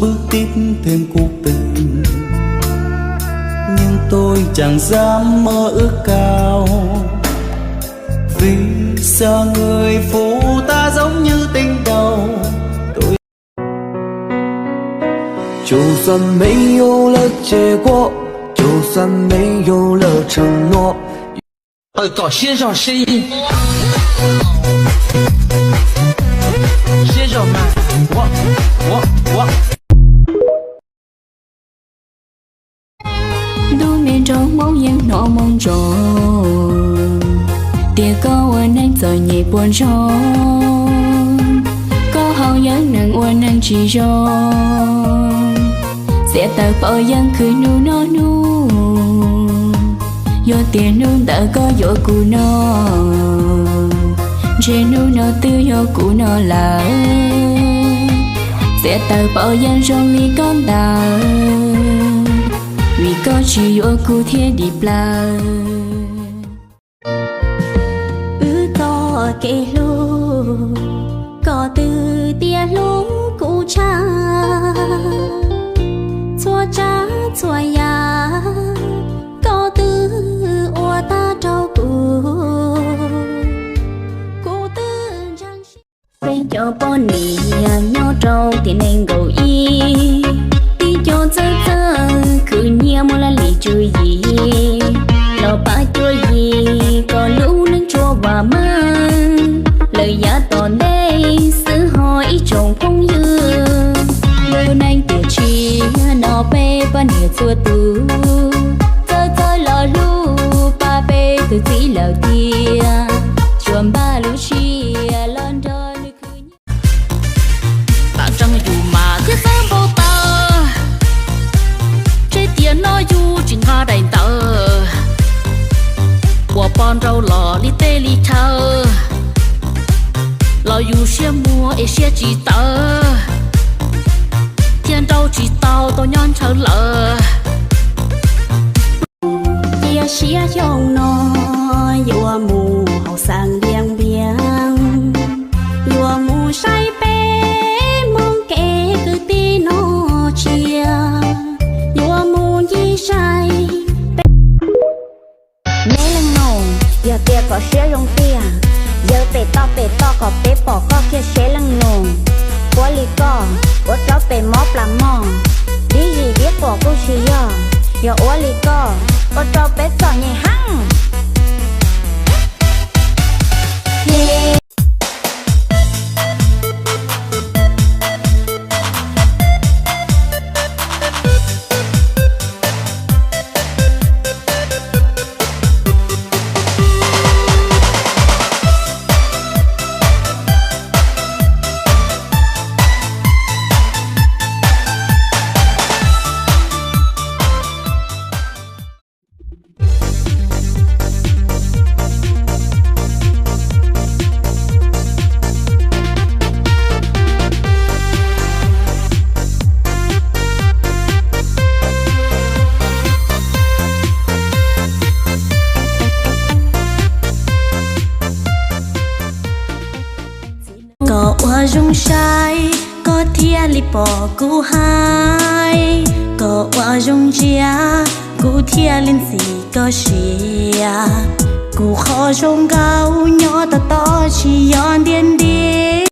Bước tiếp thêm cuộc tình, nhưng tôi chẳng dám mơ ước cao, vì giờ người phụ ta giống như tình đầu. Tôi 就算没有了结果，就算没有了承诺。 Qawm kom siab zog seb, siab zog mas. Ntuj me nraug Hmoob yeej hnov moo ntsoog tias koj ua neej txom nyem puas ntsoog, koj haus yeeb neeg ua neeg tsis zoo, txiav taws pov yeeb khwv hnub noj hnub. Yog tias hnub ntawd koj yuav kuv no, ntshe hnub no twb yog kuv no lawm. Txiav taws pov yeeb zoo li koj ntawd, vim koj tsis yuav kuv thiaj dim plaws. Wb txoj kev hlub, koj twb tias hlub kuv tshaj txhua tsav txhua yam, koj twb ua tag rau kuv, kuv twb ntseeg siab. Peb cov poj niam nyob rau tiam nees nkaum ib, tib co txawj txawj khwv nyiaj muaj laj lim tswv yim, los pab cuab yig kom lub neej tsuas vam meej. Lawm yav tom ntej xwb ho ib tsoom phooj ywg, lub neej tiam sis no peb poj niam txhua tus txawj txawj los hlub pab peb tus txiv lawm tiag, tsuas npaj lub siab los nrog nws khwv nyiaj. Tam tseeb yus mas thiaj xab npau taws, ntshe tiam no yus tsis nqa daim ntawv, uas poj nraug los li teb li chaw, los yus siab muag es siab tsis tawv, thiaj nrauj tsis tau tau nyob ntshaw lawm. Cia siab xyoo no yuav mus haus xeem npias npias, yuav mus saib peb Hmoob kev kwv tij noj tsiaj, yuav mus ncig saib peb. Neb leej nus, yog tias kom siab zoo tiag, yawg pem toj pem toj kom peb pom koj kiag seb leej nus. Ua li koj, ua rau pem mob plas mog, dib zis dib quas kuj tsis yog, yog ua li koj, ua rau peb txom nyem heev. Koj ua zoo saib, koj thiaj li pom kuv hais, koj ua zoo ntsia, kuv thiaj li ntxim koj siab. Kuv qhov zoo nkauj nyob tos tos tsis yog ntiaj ntiaj,